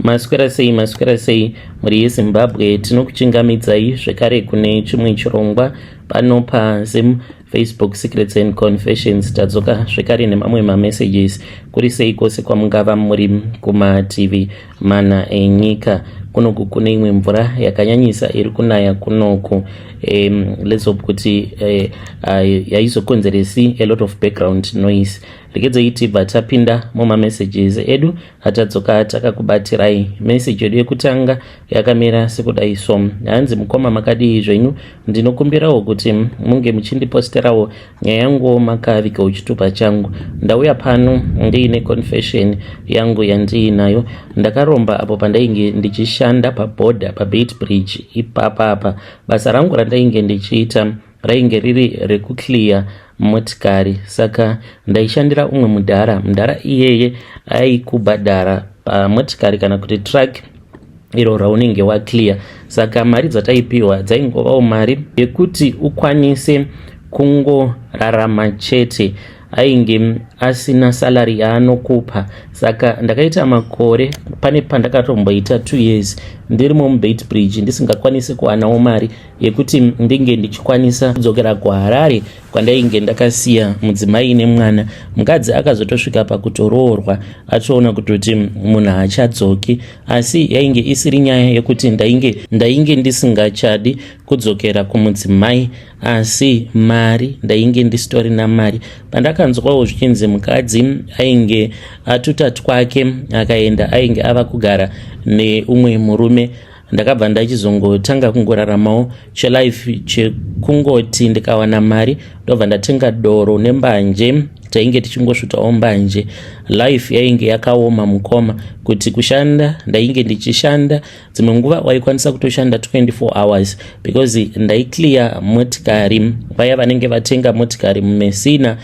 Maswera sei, maswera sei mhuri yeZimbabwe, tinokuchingamidzai zvekare kune chimwe chirongwa pano paZim Facebook Secrets and Confessions. Tadzoka zvekare nemamwe mamessages. Kuri sei kwose kwamungava muri kumativi mana enyika? Kunoku kune imwe mvura yakanyanyisa iri kunaya kunoku. Let's hope kuti yaizokonzeresi a lot of background noise. Regedzei tibva tapinda mumamessages edu atadzoka takakubatirai. Meseji yedu yekutanga yakamira sekudai so: hanzi, "Mukoma, makadii zvenyu? Ndinokumbirawo kuti munge muchindiposterawo nyaya yangu makavigawo chitupa changu. Ndauya pano ndiine confession yangu yandiinayo. Ndakaromba apo pandainge ndichishanda pabhodha paBeitbridge ipapapa. Basa rangu randainge ndichiita rainge riri rekuclear motikari, saka ndaishandira umwe mudhara. Mudhara iyeye aikubhadhara pamotikari kana kuti truck iro raunenge waclear. Saka mari dzataipiwa dzaingovawo mari yekuti ukwanise kungorarama chete. Ainge asina salary yaanokupa. Saka ndakaita makore, pane pandakatomboita 2 years ndirimo muBeitbridge ndisingakwanisi kuwanawo mari yekuti ndinge ndichikwanisa kudzokera kuHarare kwandainge ndakasiya mudzimai nemwana. Mukadzi akazotosvika pakutoroorwa atoona kutoti munhu haachadzoki. Asi yainge isiri nyaya yekuti ndainge ndisingachadi kudzokera kumudzimai, asi mari ndainge ndisitorina mari. Pandakanzwawo zvichinzi mukadzi ainge atuta twake akaenda, ainge ava kugara neumwe murume, ndakabva ndachizongotanga kungoraramawo chelife chekungoti ndikawana mari ndobva ndatenga doro nembanje, tainge tichingosvutawo mbanje. Life yainge yakaoma, mukoma, kuti kushanda ndainge ndichishanda, dzimwe nguva waikwanisa kutoshanda 24 hours because ndaiclear motikari, vaya vanenge vatenga motikari muMessina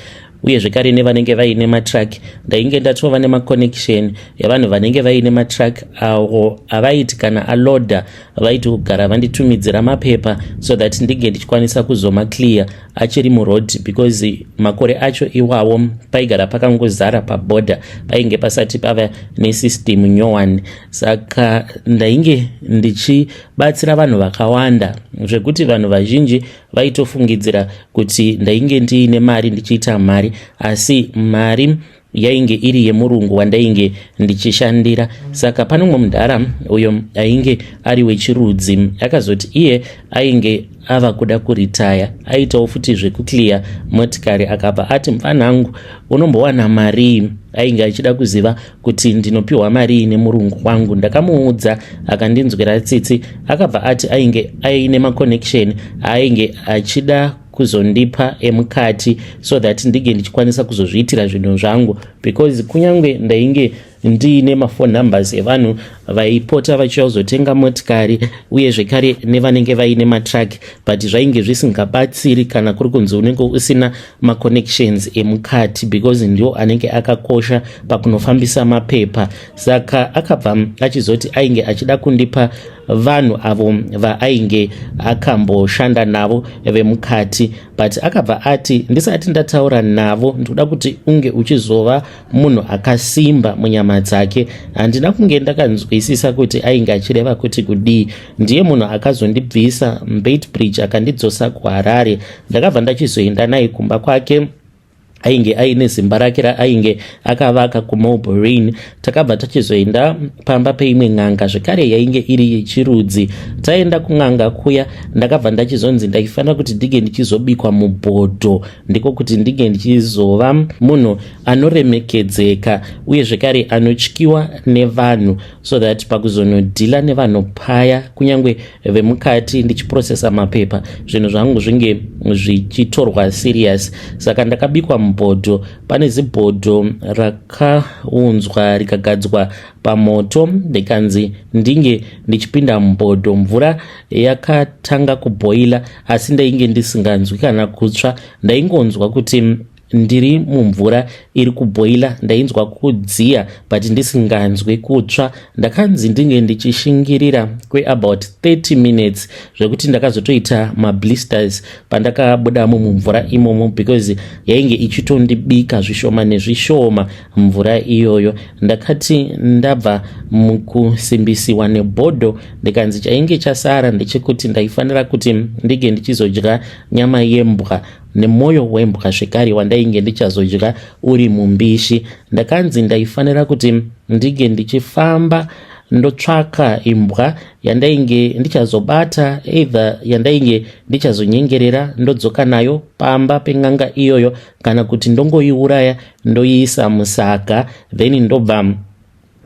uye zvekare nevanenge vaine matruck. Ndainge ndatova nemaconnection evanhu vanenge vaine matruck avo avaiti kana aloda vaiti kugara vanditumidzira mapepa so that ndinge ndichikwanisa kuzomaclear achiri muroad, because makore acho iwawo paigara pakangozara pabhodha, painge pasati pava nesystem nyowani. Saka ndainge ndichibatsira vanhu vakawanda zvekuti vanhu vazhinji vaitofungidzira kuti ndainge ndiine mari, ndichiita mari, asi mari yainge iri yemurungu wandainge ndichishandira. Saka pane umwe mudhara uyo ainge ari wechirudzi akazoti iye ainge ava kuda kuritaya, aitawo futi zvekuclear motikari. Akabva ati, 'Mufanangu, unombowana marii?' Ainge achida kuziva kuti ndinopiwa marii nemurungu wangu. Ndakamuudza, akandinzwira tsitsi, akabva ati ainge aine maconnection ainge achida kuzondipa emukati so that ndinge ndichikwanisa kuzozviitira zvinhu zvangu, because kunyange ndainge ndiine maphone numbers evanhu vaipota vachiuya kuzotenga motikari uye zvekare nevanenge vaine matruck, but zvainge zvisingabatsiri kana kuri kunzi unenge usina maconnections emukati, because ndiwo anenge akakosha pakunofambisa mapepa. Saka akabva achizoti ainge achida kundipa vanhu avo vaainge akamboshanda navo vemukati, but akabva ati ndisati ndataura navo ndikuda kuti unge uchizova munhu akasimba munyama dzake. Handina kunge ndakanzwisisa kuti ainge achireva kuti kudii. Ndiye munhu akazondibvisa muBeitbridge akandidzosa kuHarare. Ndakabva ndachizoenda naye kumba kwake, ainge aine zimba rake raainge akavaka kuMabelreign. Takabva tachizoenda pamba peimwe n'anga zvekare yainge iri yechirudzi. Taenda kun'anga kuya, ndakabva ndachizonzi ndaifanira kuti ndinge ndichizobikwa mubhodho, ndiko kuti ndinge ndichizova munhu anoremekedzeka uye zvekare anotyiwa nevanhu, so that pakuzonodhila nevanhu paya, kunyange vemukati, ndichiprocessa mapepa, zvinhu zvangu zvinge zvichitorwa serious. Saka ndakabikwa mubhodho. Pane zibhodho rakaunzwa rikagadzwa pamoto, ndikanzi ndinge ndichipinda mubhodho. Mvura yakatanga kubhoila, asi ndainge ndisinganzwi kana kutsva. Ndaingonzwa kuti Ndiri mumvura iri kubhoila, ndainzwa kudziya but ndisinganzwi kutsva. Ndakanzi ndinge ndichishingirira kweabout 30 minutes, zvekuti ndakazotoita mablisters pandakabudamo mumvura imomo, because yainge ichitondibika zvishoma nezvishoma mvura iyoyo. Ndakati ndabva mukusimbisiwa nebhodho, ndikanzi chainge chasara ndechekuti ndaifanira kuti ndinge ndichizodya nyama yembwa nemwoyo wembwa zvekare, wandainge ndichazodya uri mumbishi. Ndakanzi ndaifanira kuti ndinge ndichifamba ndotsvaka imbwa yandainge ndichazobata, either yandainge ndichazonyengerera ndodzoka nayo pamba pen'anga iyoyo, kana kuti ndongoiuraya ndoiisa musaga, then ndobva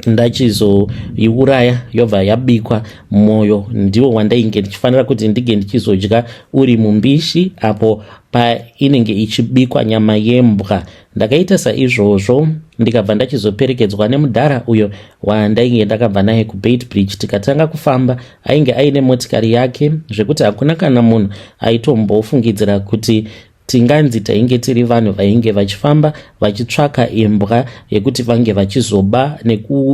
ndachizoiuraya yobva yabikwa. Mwoyo ndiwo wandainge ndichifanira kuti ndinge ndichizodya uri mumbishi apo painenge ichibikwa nyama yembwa. Ndakaita saizvozvo, ndikabva ndachizoperekedzwa nemudhara uyo wandainge ndakabva naye kuBeitbridge. Tikatanga kufamba, ainge aine motikari yake, zvekuti hakuna kana munhu aitombofungidzira kuti tinganzi tainge tiri vanhu vainge vachifamba vachitsvaka imbwa yekuti vange vachizoba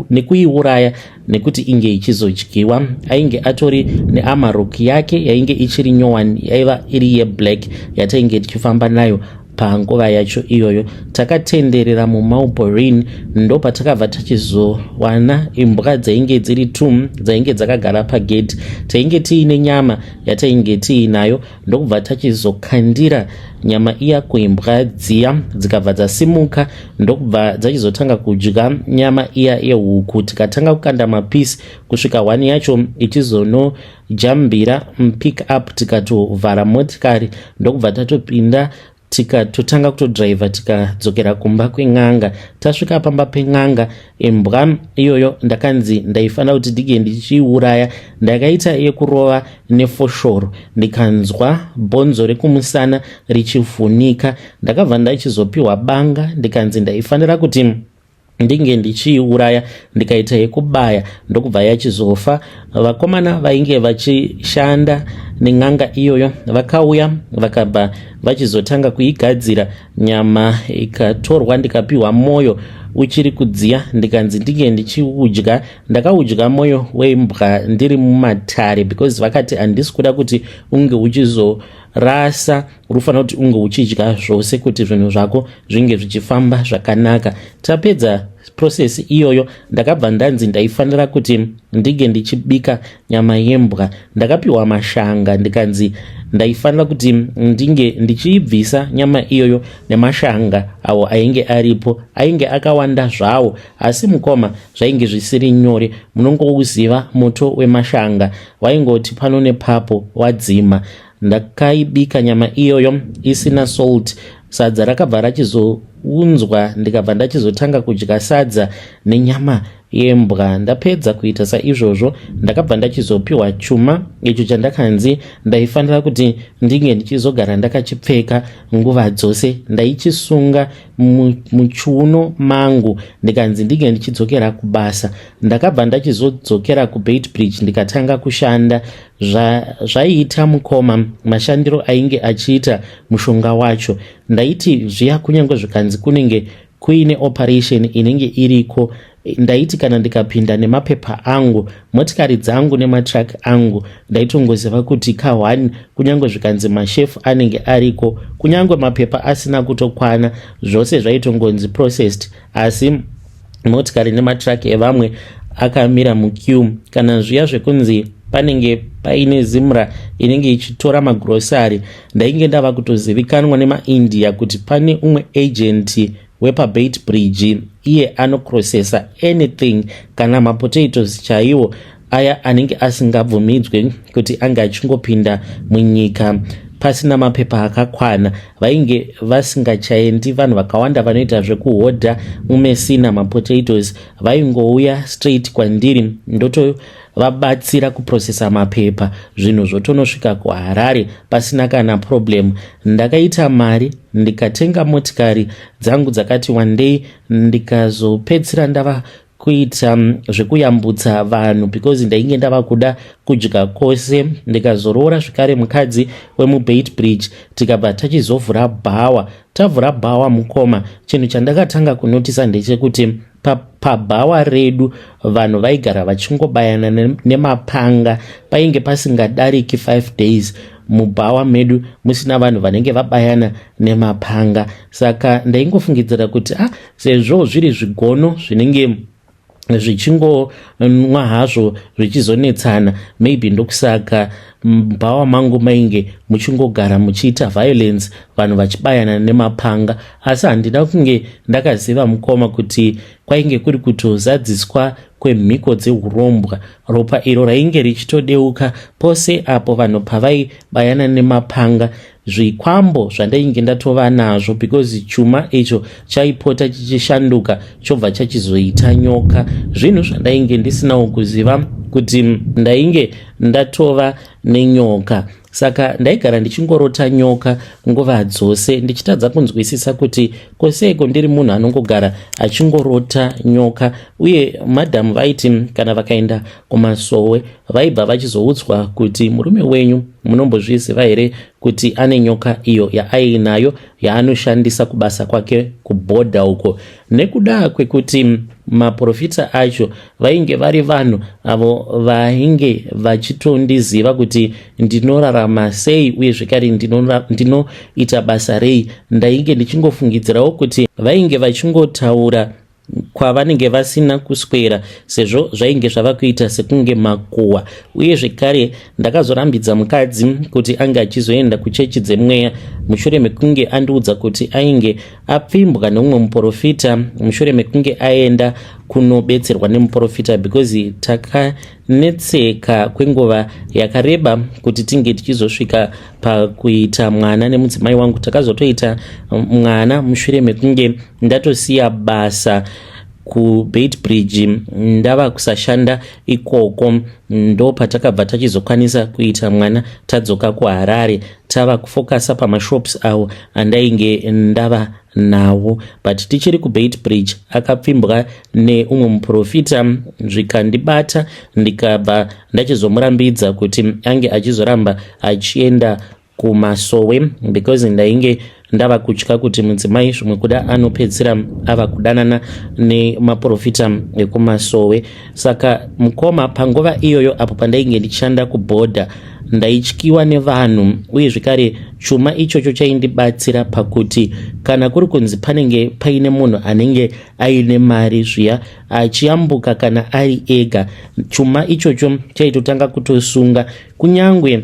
nekuiuraya nekuti inge ichizodyiwa. Ainge atori neAmarok yake yainge ichiri nyowani, yaiva iri yeblack, yatainge tichifamba nayo panguva yacho iyoyo. Takatenderera muMauborin, ndopatakabva tachizowana imbwa dzainge dziri two dzainge dzakagara pagedhi. Tainge tiine nyama yatainge tiinayo, ndokubva tachizokandira nyama iya kuimbwa dziya, dzikabva dzasimuka, ndokubva dzachizotanga kudya nyama iya yehuku. Tikatanga kukanda mapisi kusvika one yacho ichizonojambira mupick up. Tikatovhara motikari, ndokubva tatopinda, tikatotanga kutodhiraivha, tikadzokera kumba kwen'anga. Tasvika pamba pen'anga, imbwa iyoyo ndakanzi ndaifanira kuti ndinge ndichiuraya. Ndakaita yekurova nefoshoro, ndikanzwa bhonzo rekumusana richivhunika. Ndakabva ndachizopiwa banga, ndikanzi ndaifanira kuti ndinge ndichiiuraya. Ndikaita yekubaya, ndokubva yachizofa. Vakomana vainge vachishanda nen'anga iyoyo vakauya, vakabva vachizotanga kuigadzira. Nyama ikatorwa, ndikapiwa mwoyo uchiri kudziya, ndikanzi ndinge ndichiudya. Ndakaudya mwoyo wembwa ndiri mumatare, because vakati handisi kuda kuti unge uchizorasa, unofanira kuti unge uchidya zvose kuti zvinhu zvako zvinge zvichifamba zvakanaka. Tapedza process iyoyo, ndakabva ndanzi ndaifanira kuti ndinge ndichibika nyama yembwa. Ndakapiwa mashanga, ndikanzi ndaifanira kuti ndinge ndichiibvisa nyama iyoyo nemashanga awo ainge aripo, ainge akawanda zvawo. Asi mukoma, zvainge zvisiri nyore. Munongouziva moto wemashanga, waingoti pano nepapo wadzima. Ndakaibika nyama iyoyo isina salt. Sadza rakabva rachizounzwa, ndikabva ndachizotanga kudya sadza nenyama yembwa. Ndapedza kuita saizvozvo, ndakabva ndachizopiwa chuma icho chandakanzi ndaifanira kuti ndinge ndichizogara ndakachipfeka nguva dzose. Ndaichisunga muchiuno mangu, ndikanzi ndinge ndichidzokera kubasa. Ndakabva ndachizodzokera kuBeitbridge, ndikatanga kushanda. Zvaiita mukoma, mashandiro ainge achiita mushonga wacho, ndaiti zviya kunyange zvikanzi kunenge kuine operation inenge iriko, ndaiti kana ndikapinda nemapepa angu, motikari dzangu nematruck angu, ndaitongoziva kuti ka1 kunyange zvikanzi mashefu anenge ariko, kunyange mapepa asina kutokwana, zvose zvaitongonzi processed, asi motikari nematruck evamwe akamira muqueue. Kana zviya zvekunzi panenge paine ZIMRA inenge ichitora magrosari, ndainge ndava kutozivikanwa nemaIndia kuti pane umwe agent wepaBeitbridge, iye anoprocessa anything, kana mapotatoes chaiwo aya anenge asingabvumidzwe kuti ange achingopinda munyika pasina mapepa akakwana. Vainge vasingachaendi vanhu vakawanda vanoita zvekuhodha muMessina mapotatoes, vaingouya straight kwandiri, ndotovabatsira kuprocessa mapepa, zvinhu zvotonosvika kuHarare pasina kana problem. Ndakaita mari, ndikatenga motikari dzangu dzakati wandei, ndikazopedzisira ndava kuita zvekuyambutsa vanhu because ndainge ndava kuda kudya kwose. Ndikazoroora zvekare mukadzi wemuBeitbridge, tikabva tachizovhura bhawa. Tavhura bhawa mukoma, chinhu chandakatanga kunotisa ndechekuti pabhawa redu vanhu vaigara vachingobayana nemapanga. Painge pasingadariki 5 days mubhawa medu musina vanhu vanenge vabayana nemapanga. Saka ndaingofungidzira kuti ah, sezvo zviri zvigono zvinenge zvichingonwa hazvo zvichizonetsana, maybe ndokusaka mubhawa mangu mainge muchingogara muchiita violence, vanhu vachibayana nemapanga. Asi handina kunge ndakaziva mukoma kuti kwainge kuri kutozadziswa kwemhiko dzeurombwa. Ropa iro rainge richitodeuka pose apo vanhu pavaibayana nemapanga. Zvikwambo zvandainge ndatova nazvo, because chuma icho chaipota chichishanduka chobva chachizoita nyoka, zvinhu zvandainge ndisinawo kuziva kuti ndainge ndatova nenyoka. Saka ndaigara ndichingorota nyoka nguva dzose, ndichitadza kunzwisisa kuti koseiko ndiri munhu anongogara achingorota nyoka. Uye madhamu vaiti kana vakaenda kumasowe, vaibva vachizoudzwa kuti, "Murume wenyu munombozviziva here kuti ane nyoka iyo yaainayo yaanoshandisa kubasa kwake kubhodha uko?" Nekuda kwekuti maprofita acho vainge vari vanhu avo vainge vachitondiziva kuti ndinorarama sei uye zvekare ndinoita basa rei, ndainge ndichingofungidzirawo kuti vainge vachingotaura kwavanenge vasina kuswera, sezvo zvainge zvava kuita sekunge makuhwa. Uye zvekare ndakazorambidza mukadzi kuti ange achizoenda kuchechi dzemweya mushure mekunge andiudza kuti ainge apfimbwa neumwe muprofita, mushure mekunge aenda kunobetserwa nemuprofita, because takanetseka kwenguva yakareba kuti tinge tichizosvika pakuita mwana nemudzimai wangu. Takazotoita mwana mushure mekunge ndatosiya basa kuBeitbridge, ndava kusashanda ikoko. Ndo patakabva tachizokwanisa kuita mwana tadzoka kuHarare, tava kufocusa pamashops avo andainge ndava nawo. But tichiri kuBeitbridge akapfimbwa neumwe muprofita, zvikandibata, ndikabva ndachizomurambidza kuti ange achizoramba achienda kumasowe, because ndainge ndava kutya kuti mudzimai zvimwe kuda anopedzisira ava kudanana nemaprofita ekumasowe. Saka mukoma, panguva iyoyo apo pandainge ndichishanda kubhodha, ndaityiwa nevanhu. Uye zvekare chuma ichocho chaindibatsira pakuti kana kuri kunzi panenge paine munhu anenge aine mari zviya achiyambuka kana ari ega, chuma ichocho chaitotanga kutosunga. Kunyangwe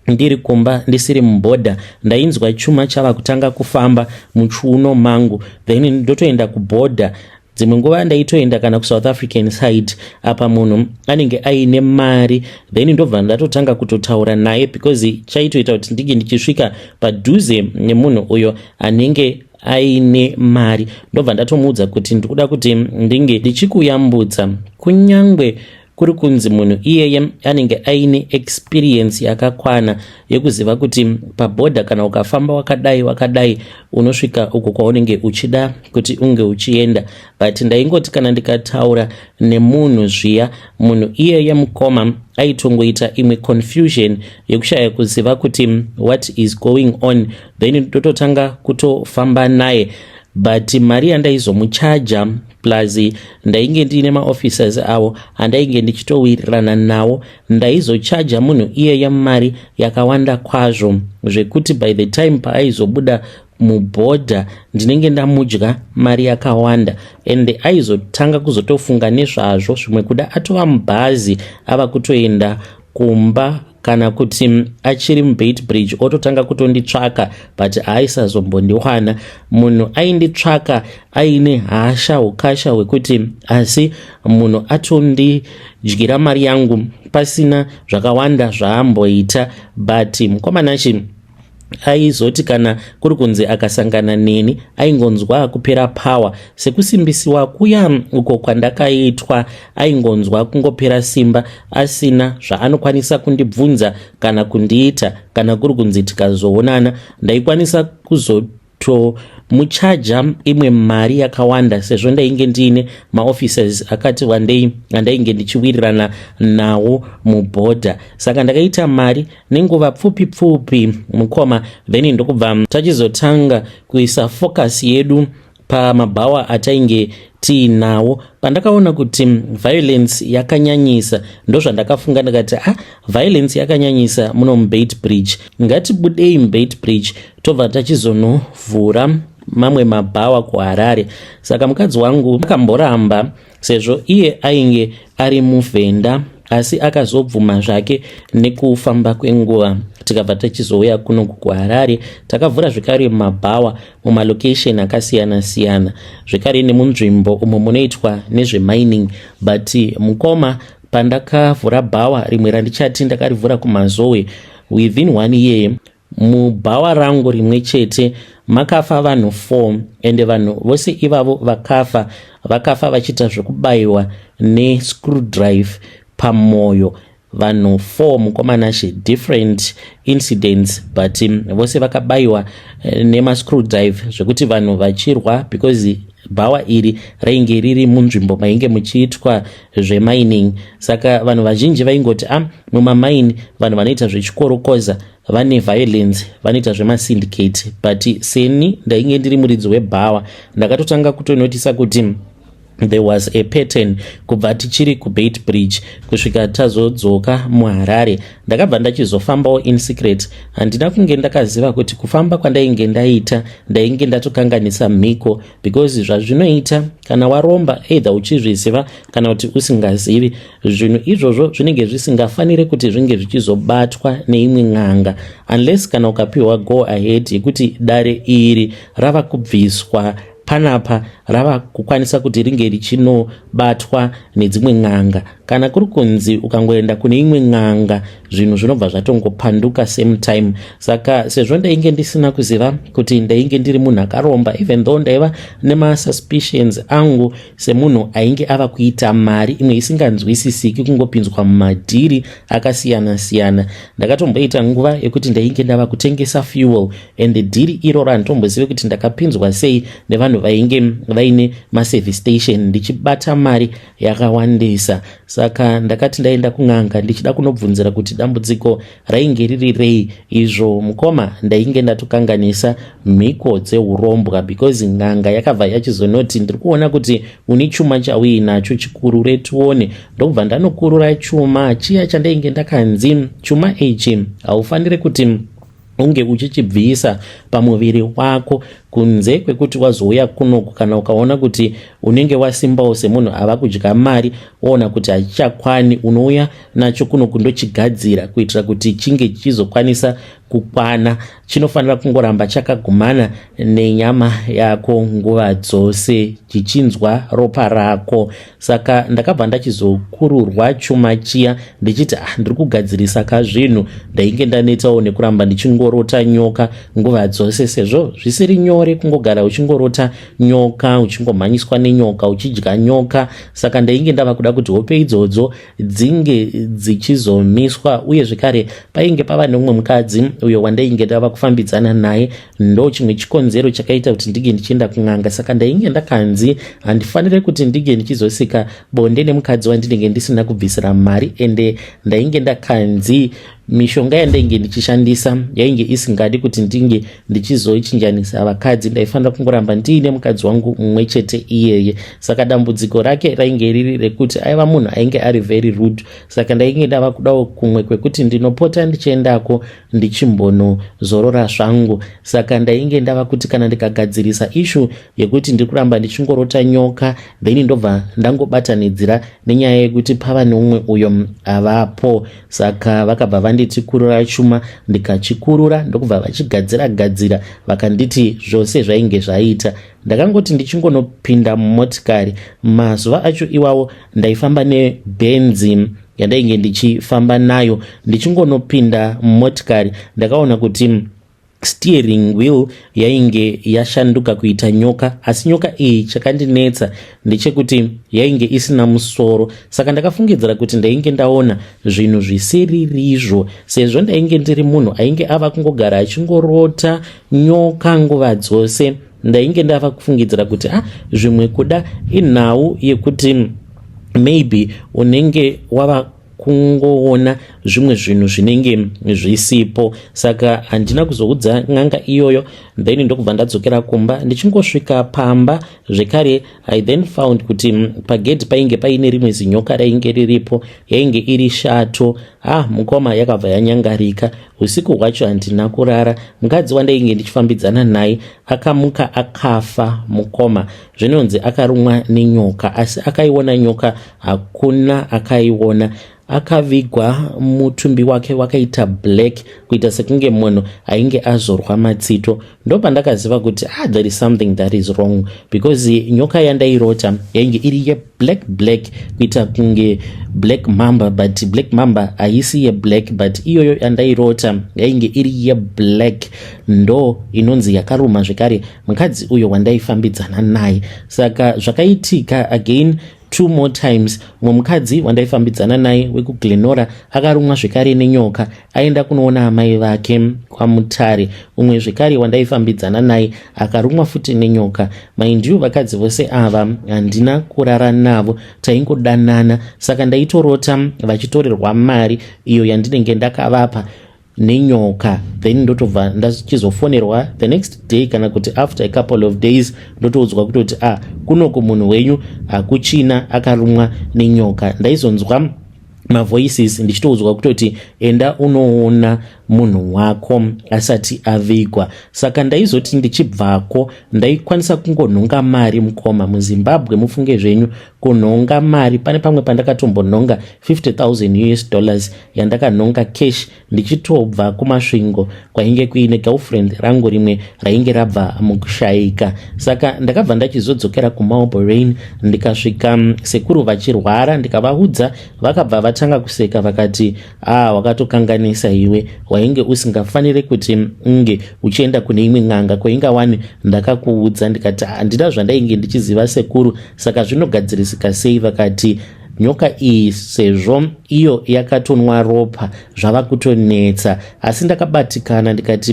ndiri kumba ndisiri mubhodha, ndainzwa chuma chava kutanga kufamba muchiuno mangu, then ndotoenda kubhodha. Dzimwe nguva ndaitoenda kana kuSouth African side, apa munhu anenge aine mari, then ndobva ndatotanga kutotaura naye, because chaitoita kuti ndinge ndichisvika padhuze nemunhu uyo anenge aine mari, ndobva ndatomuudza kuti ndikuda kuti ndinge ndichikuyambutsa. Kunyangwe kuri kunzi munhu iyeye anenge aine experience yakakwana yekuziva kuti pabhodha kana ukafamba wakadai wakadai unosvika uko kwaunenge uchida kuti unge uchienda, but ndaingoti kana ndikataura nemunhu zviya, munhu iyeye mukoma aitongoita imwe confusion yekushaya kuziva kuti what is going on, then ndototanga kutofamba naye. But mari yandaizomuchaja, plus ndainge ndiine maofficers avo andainge ndichitowirirana nawo, ndaizochaja munhu iyeye mari yakawanda kwazvo, zvekuti by the time paaizobuda mubhodha ndinenge ndamudya mari yakawanda, and aizotanga kuzotofunga nezvazvo zvimwe kuda atova mubhazi ava kutoenda kumba, kana kuti achiri muBeitbridge ototanga kutonditsvaka, but haayisazombondiwana. Munhu ainditsvaka aine hasha, ukasha hwekuti asi munhu atondidyira mari yangu pasina zvakawanda zvaamboita. But mukomanachi aizoti kana kuri kunzi akasangana neni, aingonzwa kupera power, sekusimbisiwa kuya uko kwandakaitwa. Aingonzwa kungopera simba, asina zvaanokwanisa kundibvunza kana kundiita. Kana kuri kunzi tikazoonana, ndaikwanisa kuzo Ndakatomuchaja imwe mari yakawanda sezvo ndainge ndiine maofficers akati wandei andainge ndichiwirirana nawo mubhodha. Saka ndakaita mari nenguva pfupi pfupi, mukoma. Then ndokubva tachizotanga kuisa focus yedu pamabhawa atainge tiinawo. Pandakaona kuti violence yakanyanyisa, ndozvandakafunga, ndikati, "Ah, violence yakanyanyisa muno muBeitbridge, ngatibudei muBeitbridge, tobva tachizonovhura mamwe mabhawa kuHarare." Saka mukadzi wangu akamboramba sezvo iye ainge ari muvhenda, asi akazobvuma zvake nekufamba kwenguva. Tikabva tachizouya kuno kuHarare, takavhura zvekare mabhawa mumalocation akasiyana-siyana, zvekare nemunzvimbo umo munoitwa nezvemining. But mukoma, pandakavhura bhawa rimwe randichati ndakarivhura kuMazowe, within one year mubhawa rangu rimwe chete makafa vanhu 4, ende vanhu vose ivavo vakafa, vakafa vachiita zvekubayiwa nescrewdrive pamwoyo. Vanhu 4, mukoma Nashe, different incidents, but vose vakabayiwa nemascrewdrive, zvekuti vanhu vachirwa, because bhawa iri rainge riri munzvimbo mainge muchiitwa zvemining. Saka vanhu vazhinji vaingoti, "A, ah, mumamaini vanhu vanoita zvechikorokoza vane violence, vanoita zvemasyndicate." But seni ndainge ndiri muridzi webhawa, ndakatotanga kutonotisa kuti there was a pattern kubva tichiri kuBeitbridge kusvika tazodzoka muHarare. Ndakabva ndachizofambawo in secret. Handina kunge ndakaziva kuti kufamba kwandainge ndaita, ndainge ndatokanganisa mhiko, because zvazvinoita kana waromba, either uchizviziva kana kuti usingazivi, zvinhu izvozvo zvinenge zvisingafaniri kuti zvinge zvichizobatwa neimwe n'anga, unless kana ukapiwa go ahead yekuti dare iri rava kubviswa panapa, rava kukwanisa kuti ringe richinobatwa nedzimwe n'anga. Kana kuri kunzi ukangoenda kune imwe n'anga, zvinhu zvinobva zvatongopanduka same time. Saka sezvo ndainge ndisina kuziva kuti ndainge ndiri munhu akaromba, even though ndaiva nemasuspicions angu semunhu ainge ava kuita mari imwe isinganzwisisiki, kungopinzwa mumadhiri akasiyana-siyana. Ndakatomboita nguva yekuti ndainge ndava kutengesa fuel, and dhiri iroro handitombozivi kuti ndakapinzwa sei nevanhu vainge vaine maservice station, ndichibata mari yakawandisa. Saka ndakati ndaenda kun'anga ndichida kunobvunzira kuti dambudziko rainge riri rei. Izvo mukoma, ndainge ndatokanganisa mhiko dzeurombwa, because n'anga yakabva yachizonoti, "Ndiri kuona kuti une chuma chauinacho, chikurure tione." Ndokubva ndanokurura chuma chiya chandainge ndakanzi chuma ichi haufaniri kuti unge uchichibvisa pamuviri wako kunze kwekuti wazouya kunoku, kana ukaona kuti unenge wasimbawo semunhu ava kudya mari, woona kuti hachichakwani, unouya nacho kunoku, ndochigadzira kuitira kuti chinge chichizokwanisa kukwana. Chinofanira kungoramba chakagumana nenyama yako nguva dzose, chichinzwa ropa rako. Saka ndakabva ndachizokururwa chuma chiya, ndichiti, "Ah, ndiri kugadzirisa kazvinhu." Ndainge ndanetawo nekuramba ndichingorota nyoka nguva dzose, sezvo zvisiri nyore kungogara uchingorota nyoka, uchingomhanyiswa nenyoka, uchidya nyoka. Saka ndainge ndava kuda kuti hope idzodzo dzinge dzichizomiswa. Uye zvekare painge pava neumwe mukadzi uyo wandainge ndava kufambidzana naye. Ndo chimwe chikonzero chakaita kuti ndinge ndichienda kun'anga. Saka ndainge ndakanzi handifaniri kuti ndinge ndichizosika bonde nemukadzi wandinenge ndisina kubvisira mari, ende ndainge ndakanzi mishonga yandainge ndichishandisa yainge isingadi kuti ndinge ndichizoichinjanisa vakadzi, ndaifanira kungoramba ndiine mukadzi wangu mumwe chete iyeye. Saka dambudziko rake rainge riri rekuti aiva munhu ainge ari very rude. Saka ndainge ndava kudawo kumwe kwekuti ndinopota ndichiendako, ndichimbonozorora zvangu. Saka ndainge ndava kuti kana ndikagadzirisa issue yekuti ndiri kuramba ndichingorota nyoka, then ndobva ndangobatanidzira nenyaya yekuti pava neumwe uyo avapo. Saka vakabva vanditi kurura chuma, ndikachikurura, ndokubva vachigadzira gadzira, vakanditi zvose zvainge zvaita. Ndakangoti ndichingonopinda mumotikari, mazuva acho iwawo ndaifamba nebhenzi yandainge ndichifamba nayo, ndichingonopinda mumotikari, ndakaona kuti Steering wheel yainge yashanduka kuita nyoka, asi nyoka iyi chakandinetsa ndechekuti yainge isina musoro. Saka ndakafungidzira kuti ndainge ndaona zvinhu zvisiririzvo, sezvo ndainge ndiri munhu ainge ava kungogara achingorota nyoka nguva dzose. Ndainge ndava kufungidzira kuti ah, zvimwe kuda inhau yekuti maybe unenge wava kungoona zvimwe zvinhu zvinenge zvisipo. Saka handina kuzoudza n'anga iyoyo. Then ndokubva ndadzokera kumba. Ndichingosvika pamba zvekare, I then found kuti pagedhi painge paine rimwe zinyoka rainge riripo. Yainge iri shato. Ah, mukoma, yakabva yanyangarika. Usiku hwacho handina kurara. Mukadzi wandainge ndichifambidzana naye akamuka akafa, mukoma. Zvinonzi akarumwa nenyoka, asi akaiona nyoka hakuna akaiona. Akavigwa, mutumbi wake wakaita black, kuita sekunge munhu ainge azorwa matsito. Ndopandakaziva kuti ah, there is something that is wrong, because nyoka yandairota yainge iri yeblack black, kuita kunge black mamba, but black mamba haisi yeblack, but iyoyo yandairota yainge iri yeblack. Ndo inonzi yakaruma zvekare mukadzi uyo wandaifambidzana naye. Saka zvakaitika again two more times. Mumwe mukadzi wandaifambidzana naye wekuGlenora akarumwa zvekare nenyoka aenda kunoona amai vake kwaMutare. Umwe zvekare wandaifambidzana naye akarumwa futi nenyoka. Mind you, vakadzi vose ava handina kurara navo, taingodanana. Saka ndaitorota vachitorerwa mari iyo yandinenge ndakavapa nenyoka. Then ndotobva ndachizofonerwa the next day kana kuti after a couple of days, ndotoudzwa kutoti ah, kunoku munhu wenyu hakuchina, akarumwa nenyoka. Ndaizonzwa mavoices ndichitoudzwa kutoti enda unoona munhu wako asati avigwa. Saka ndaizoti ndichibvako ndaikwanisa kungonhonga mari, mukoma. MuZimbabwe, mufunge zvenyu, kunhonga mari, pane pamwe pandakatombonhonga 50,000 US dollars yandakanhonga cash ndichitobva kuMasvingo kwainge kuine girlfriend rangu rimwe rainge rabva mukushayika. Saka ndakabva ndachizodzokera kuMarbelreign. Ndikasvika sekuru vachirwara, ndikavaudza. Vakabva vatanga kuseka, vakati, "A, wakatokanganisa iwe, wainge usingafaniri kuti unge uchienda kune imwe n'anga kwainga wani ndakakuudza." Ndikati, "Handina zvandainge ndichiziva, sekuru, saka zvinogadzirisika sei?" Vakati nyoka iyi sezvo iyo yakatonwa ropa zvava kutonetsa. Asi ndakabatikana, ndikati